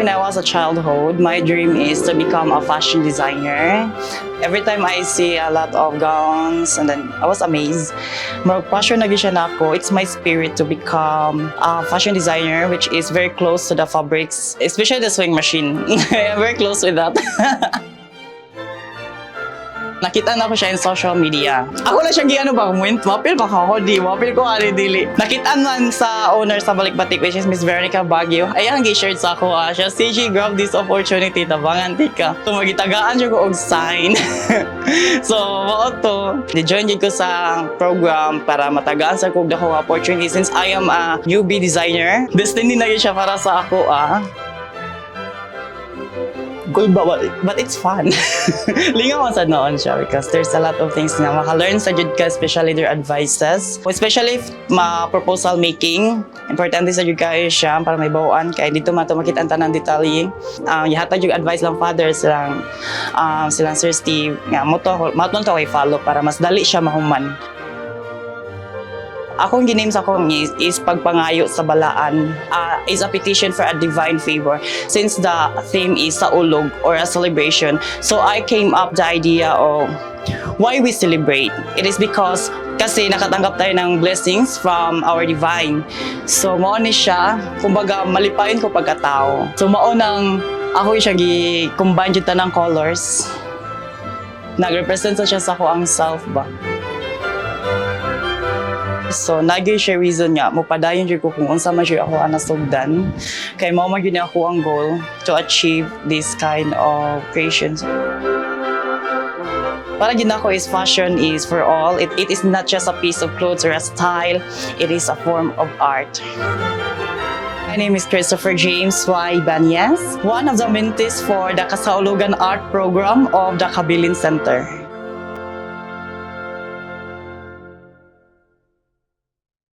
When I was a childhood, my dream is to become a fashion designer. Every time I see a lot of gowns, and then I was amazed. More passion na gyud siya nako. It's my spirit to become a fashion designer, which is very close to the fabrics, especially the sewing machine. I'm very close with that. Nakita na ko siya in social media. Ako na siyang giano ba, mwint, mapil ba ako? Di, mapil ko ani dili. Nakita man sa owner sa Balikbatik, which is Miss Veronica Baguio. Ay, ang gi-shared sa ako, ah. Siya, "CJ, grab this opportunity, tabangan ti ka." So, magitagaan siya ko og sign. So, mao to. Di-join jud ko sa program para matagaan sa kog dako opportunity since I am a newbie designer. Destiny na gyud siya para sa ako, ah. Goal ba? But it's fun. Lingaw man sad noon siya because there's a lot of things na maka-learn sa jud ka, especially their advices. Especially if ma proposal making, importante sa jud kayo siya para may bawaan kay dito man to makita ang tanang detalye. Ihatag jud advice lang father silang Sir Steve nga mo to kay follow para mas dali siya mahuman. Akong giname sa akong is pagpangayo sa balaan, is a petition for a divine favor since the theme is Saulog or a celebration. So I came up the idea of why we celebrate. It is because kasi nakatanggap tayo ng blessings from our divine. So mao ni siya, kumbaga malipayon ko pagkatao. So mao nang ako siya gi-combine jud tanang colors. Nag-represent sa siya sa ako ang self ba. So, naging siya reason nga, mupadayon jud ko kung unsa man siya ako ang nasugdan. Kay mao man gyud ni ako ang goal to achieve this kind of creations. Para gyud nako is fashion is for all. It is not just a piece of clothes or a style. It is a form of art. My name is Christopher James Y. Banyas, one of the mentees for the Kasaulugan Art Program of the Kabilin Center.